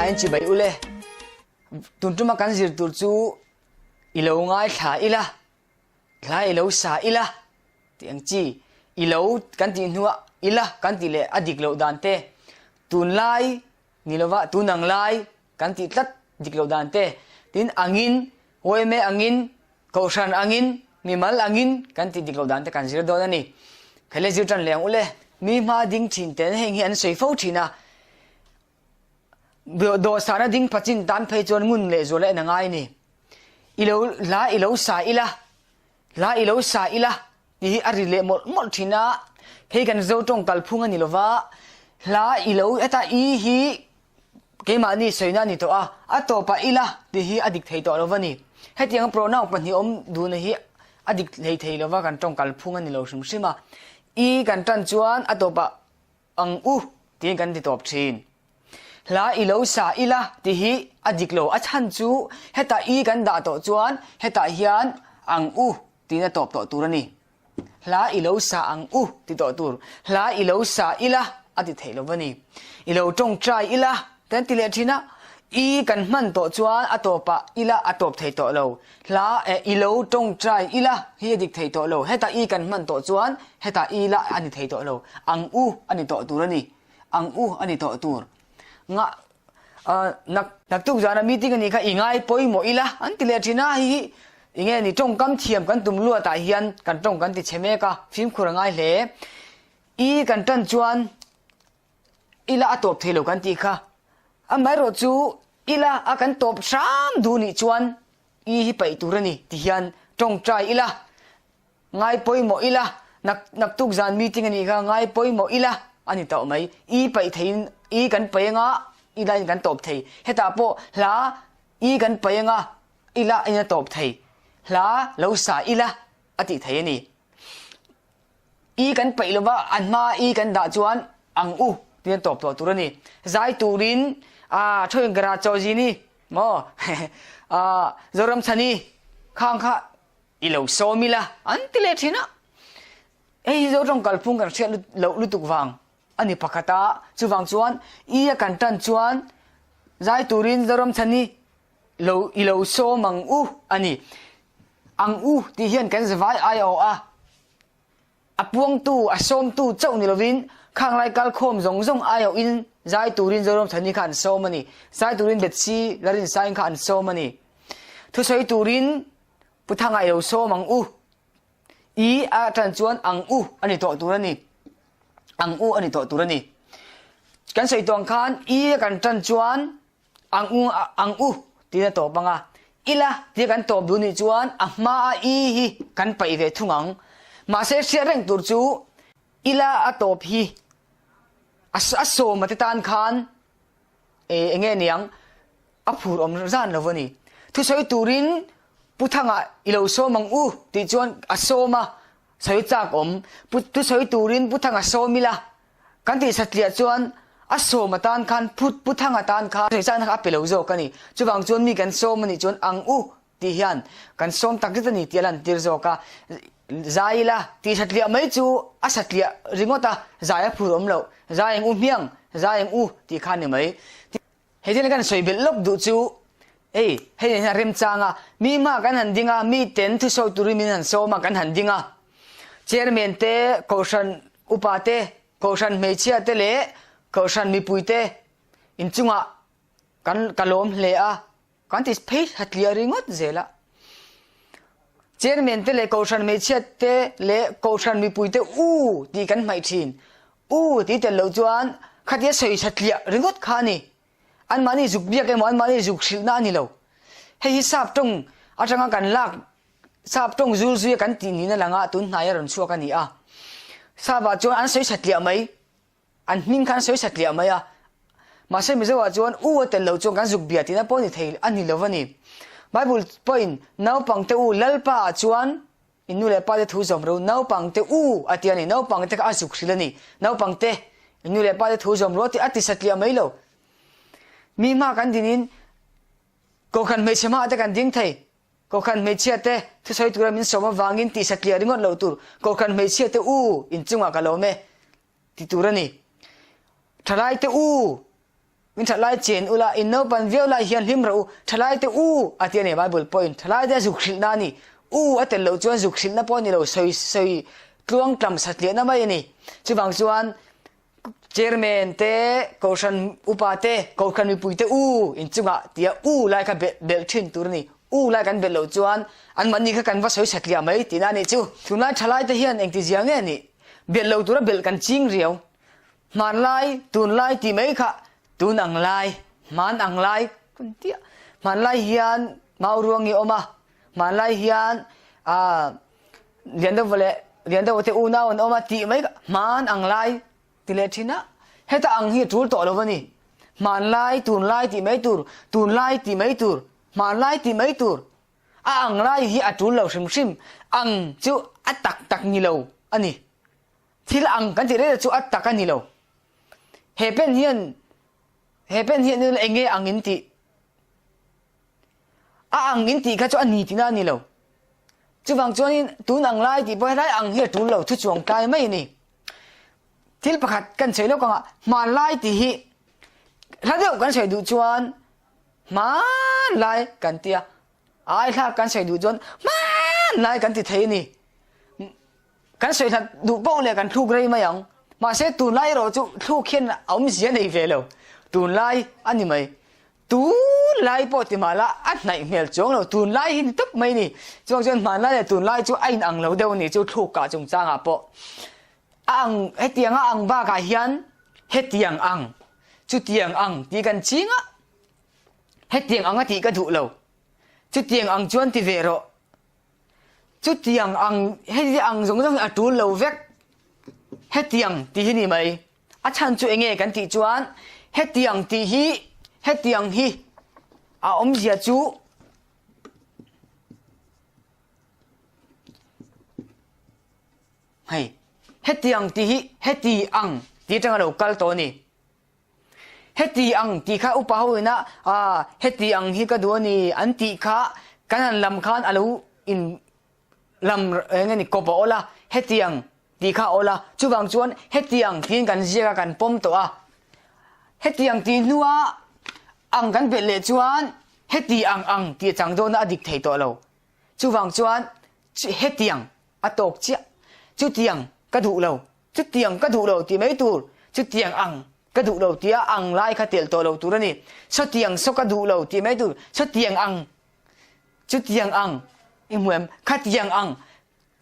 Ngaithlain chibai u le. Tun tuma kan zir tur chu i lo ngaithla ila, hla i lo sa ila tih ang chi, i lo kan tih hnuah ila kan tih leh a dik loh dan te, tunlai ni lova tun ang lai kan tih tlat dik loh dan te, tin angin, yma angin, kohhran angin, mimal angin kan tih dik loh dan te kan zir dawn a ni. Khaile zir tan leh ang u le, mi hma ding thin ten heng hi an sawi fo thin a, Dawhsana ding pachin tan phei chuan ngun leh zual a en a ngai a ni. I lo hla i lo sa ila, hla i lo sa ila tih hi a ri leh mawlh mawlh thin a, hei kan Zo tawng kalphung a ni lova, hla i lo heta i hi keimahni sawina a ni tawh a, a tawpah ila tih hi a dik thei tawh lova ni. Hetianga pronoun pahnih awm duhna hi a dik hlei thei lova kan tawng kalphung a ni lo hrim hrim a. I kan tan chuan a tawpah Ang u tiin kan ti tawp thin. Hla i lo sa ila tih hi a dik lo, a chhan chu hetah i kan dah tawh chuan hetah hian ang u tiin a tawp tawh tur a ni. Hla i lo sa ang u ti tawh tur, hla i lo sa ila a ti theih lo va ni. I lo tawngtai ila kan ti leh thin a, i kan hman tawh chuan a tawpah ila a tawp thei tawh lo. Hla eh i lo tawngtai ila hi a dik thei tawh lo. Hetah i kan hman tawh chuan hetah i la a ni thei tawh lo. Ang u a ni tawh tur a ni. Ang u a ni tawh tur. Nga ah nak naktuk zana meeting a nih kha i ngai pawimawh ila an ti leh thin a, hei hi enge ni tawngkam thiam kan tum luatah hian kan tawng kan ti chhe mek a, fimkhur a ngai hle. I kan tan chuan Ila a tawp thei lo kan tih kha. Amaherawh chu ila a kan tawp hram duh nih chuan i hi paih tur a ni ti hian tawngtai ila, ngai pawimawh ila, nak naktuk zan meeting a nih kha ngai pawimawh ila a ni tawh mai. I paih theiin i kan paih anga ila in kan tawp thei. Hetah pawh hla i kan paih anga ila in a tawp thei. Hla lo sa ila a tih thei a ni. I kan paih lova a hma i kan dah chuan ang u tih an tawp tawh tur a ni. Zai turin a thoin gara chaw zin i maw a Zoramchhani khang kha i lo sawm ila an ti leh thin a. Hei hi Zoram kalphung kan hriat loh lutuk vang a ni pakhat a, chuvang chuan i a kan tan chuan zai turin Zoramchhani lo i lo sawm ang u a ni. Ang u tih hian kan zavai ai a awh a. A puangtu, a sawmtu chauh ni lovin khanglai kalkhawm zawng zawng aiawhin zai turin Zoram Thani kha an sawm a ni. Zai turin Bethsy Larinsain kha an sawm a ni. Thusawi turin Pu Thanga i lo sawm ang u. I a tan chuan ang u a ni tawh tur a ni. Ang u a ni tawh tur a ni. Kan sawi tawh ang khan i a kan tan chuan Ang u ang u tiin a tawp ang a, ila tia kan tawp duh nih chuan a hmaa i hi kan paih ve thung ang. Mahse hriat reng tur chu ila a tawp hi a a sawma te tan khan e eng nge niang a phur awm zan lo a ni. Thusawi turin Pu Thanga i lo sawm ang u tih chuan a sawm a, sawi chak awm. Pu thusawi turin Pu Thanga sawm ila Kan tih satliah chuan a sawm atan khan phut pu thang atan khan sawichakna kha a pe lo zawk a ni. Chuvang chuan mi kan sawm a nih chuan ang u tih hian kan sawm tak zet a ni tih a lantir zawk a. Zai ila tih satliah mai chu a satliah ringawt a, zai a phur awm loh. Zai ang u hmiang, zai ang u tih kha a ni mai. Hei thil kan sawi belh lawk duh chu hei hei hian a remchang a, mi hma kan han ding a, mi ten thusawi turin min han sawm a, kan han ding a. Chairman te, Kohhran upa te, Kohhran hmeichhia te leh Kohhran mipui te inchungah kan ka lawm hle a, kan ti phei hatliah ringawt zel a. Chairman te leh Kohhran hmeichhia te leh Kohhran mipui te u tih kan hmaih thin. U tih tel loh chuan khatia sawi satliah ringawt kha a ni. Anmahni zuk biak emaw anmahni zuk hrilhna a ni lo. Hei hi sap tawng atanga kan lak sap tawng zul zuia kan tih nihna langa tun hnaia rawn chhuak a ni a. Sap-ah chuan an sawi satliah mai. An hming kha an sawi satliah mai a. Mahse Mizo-ah chuan u a tel loh chuan kan zuk bia tihna pawh ni thei a ni lo a ni. Bible pawhin naupangte u Lalpa-ah chuan I nu leh pa te thu zawm ro naupangte u a ti a ni. Naupangte kha a zuk hrilh a ni. Naupangte i nu leh pa te thu zawm ro a ti a ti satliah mai lo. Mi hma kan dinin Kohhran hmeichhe hmaah te kan ding thei. Kohhran hmeichhia te thusawi tura min sawm avangin tih satliah ringawt loh tur. Kohhran hmeichhia te u inchungah ka lawm e ti tur a ni. Thalaite u! In that lai chen ula, in naupan viau lai hian hlim rawh u, thalai te u a ti a ni Bible pawhin thalai te a zuk hrilhna a ni. U a tel loh chuan zuk hrilhna pawh a ni lo, sawi sawi tluang tlam satliahna mai a ni. Chuvang chuan Chairman te, Kohhran upa te, Kohhran mipui te u inchungah tia u lai kha belh belh thin tur a ni. U lai kan belh loh chuan anmahni kha kan va sawi satliah mai tihna a nih chu. Tunlai thalai te hian engtizia nge nih? Belh lo tura belh kan ching riau. Hmanlai, tunlai tih mai kha tun ang lai, hman ang lai kan ti a. Hmanlai hian Mauruangi a awm a, hmanlai hian aah Liandova leh Liandova te unau an awm a tih mai kha hman ang lai ti leh thin a. Heta ang hi a tul tawh lo a ni. Hmanlai, tunlai tih mai tur, tunlai tih mai tur, hmanlai tih mai tur. A ang lai hi a tul lo hrim hrim. Ang chu a tak tak ni lo a ni. Thil ang kan tih reng chu a tak a ni lo. He pen hian he pen hian eng nge ang in tih? A ang in tih kha chu a ni tihna a ni lo. Chuvang chuanin tun ang lai tih pawh helai ang hi a tul lo, thu chuang tlai mai a ni. Thil pakhat kan sawi lawk anga hmanlai tih hi hla deuh kan sawi duh chuan hmanlai kan tia. Ai hlak kan sawi duh chuan hmanlai kan ti thei a ni. Kan sawi hlat duh poh leh kan thluk rei mai ang. Mahse tunlai erawh chu thluk hian a awmzia nei ve lo. Tunlai a ni mai. Tunlai pawh ti mah la a hnaih hmel chuang lo. Tunlai hi ni tawp mai a ni. Chuvang chuan hmanlai leh tunlai chu a inang lo deuh a ni chu thluk kah chungchangah pawh. A ang hetiang a ang bakah hian hetiang ang chutiang ang tih kan ching a. Hetiang ang a tih ka duh lo. Chutiang ang chuan ti ve rawh. Chutiang ang, heti ang zawng zawng hi a tul lo vek. Hetiang tih hi ni mai. A chhan chu enge kan tih chuan hetiang tih hi, hetiang hi a awmzia chu hei hetiang tih hi heti ang tih atanga lo kal tawh a ni. Heti ang tih kha upa ho ina ah heti ang hi ka duh a ni an tih kha kan han lam khan a lo in lam eng nge ni kawp a awl a, heti ang tih kha a awl a, chuvang chuan heti ang tiin kan ziak a kan pawm tawh a, heti ang tih hnua ang kan belh leh chuan heti ang ang tih a chang dawn a a dik thei tawh lo, chuvang chuan hetiang a tawk chiah, chutiang ka duh lo. Chutiang ka duh lo tih mai tur, chutiang ang ka duh lo tia ang lai kha telh tawh lo tur a ni. Sawtiang saw ka duh lo tih mai tur, sawtiang ang, chutiang ang i hmu em? Khatiang ang,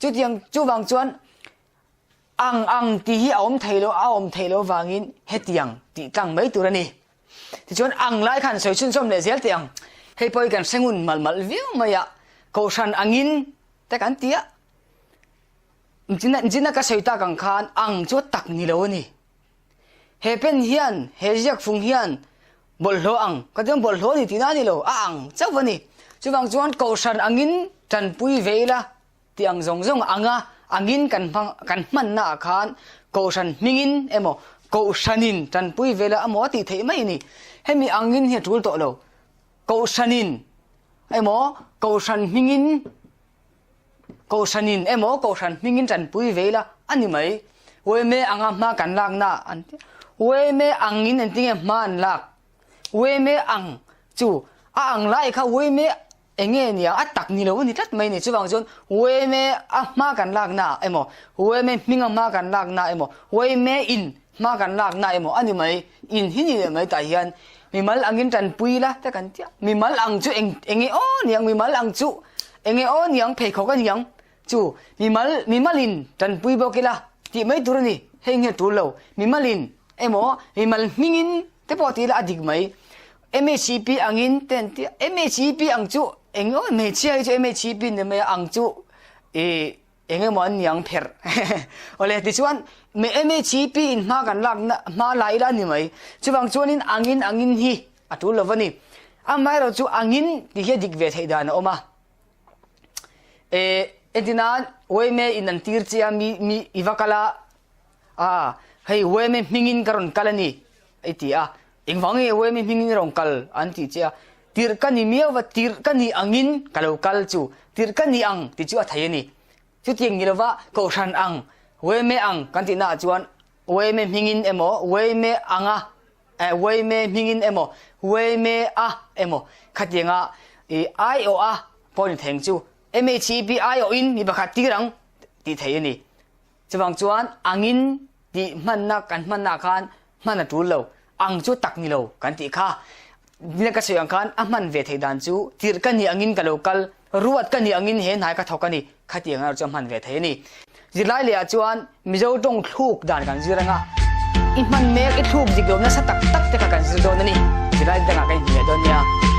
chutiang chuvang chuan ang ang tih hi a awm thei lo, a awm thei lo vangin hetiang tih tlang mai tur a ni. Tichuan ang lai khan sawi chhunzawm leh zel teh ang. Hei pawh hi kan hre ngun malh malh viau mai a, Kohhran angin te kan ti a. Zina ka sawi tak ang khan ang chu tak ni lo a ni. He pen hian, he ziakfung hian bawlhhlawh ang, ka chuan bawlhhlawh a ni tihna a ni lo, a ang chauh a ni. Chuvang chuan kohhran angin tanpui ve ila tih ang zawng zawng anga angin kan hmang kan hmanna ah khan kohhran hmingin emaw kohhranin tanpui ve ila emaw a tih theih mai a ni. Hemi angin hi a tul tawh lo. Kohhranin emaw kohhran hmingin Kohhranin emaw kohhran hmingin tanpui ve ila a ni mai. Uaime anga hma kan lakna an ti. Uaime angin engtinge hma an lak? Uaime ang chu a ang lai kha uaime enge nia a tak ni lo a ni tlat mai ni. Chuvang chuan uaime a hma kan lakna emaw uaime hminga hma kan lakna emaw uaime in Hma kan lakna emaw a ni mai, in hi ni leh mai tah hian mimal angin tanpui ila te kan tia. Mimal ang chu eng enge aw niang, mimal ang chu enge aw niang, pheikhawk a niang chu mimal mimalin tanpui bawk ila tih mai tur a ni. Hei nge tul lo, mimalin emaw mimal hmingin te pawh ti ila a dik mai. MHEP angin te an tia, MHEP ang chu eng aw hmeichhia hi chu MHEP ni mai a, ang chu ih Eng emaw an niang pherh. Awle, tichuan MHEP in hma kan lakna hma la ila a ni mai. Chuvang chuanin angin angin hi a tul lo va ni. Amaherawh chu angin tih hi a dik ve theih dan a awm a. E, entinan Weme in an tir che a, mi mi i va kal a, a hei Weme hmingin ka rawn kal a ni i ti a. Engvang nge Weme hmingin i rawn kal an tih che a. Tirh ka ni miau va, tirh ka ni angin ka lo kal chu, tirh ka ni ang tih chu a thei a ni. Chutiang ni lova Kohhran ang, Weme ang kan tihnaah chuan Weme hmingin emaw, Weme anga Uaime hmingin emaw, Uaime a emaw khatianga i aiawh a pawh ni thei ang chu. MHEP aiawhin mi pakhat tir ang tih thei a ni. Chuvang chuan angin tih hmanna kan hmannaah khan hman a tul lo, ang chu tak ni lo kan tih kha. Nila ka sawi ang khan a hman ve theih dan chu tirh ka nih angin ka lo kal, ruat ka nih angin he hnai ka thawk a ni, khatiang erawh chu a hman ve thei a ni. Zirlai lehah chuan Mizo tawng thluk dan kan zir anga i hman mek i thluk dik lo nasa tak tak te kha kan zir dawn a ni. Zirlai dangah kan inhmu leh dawn nia.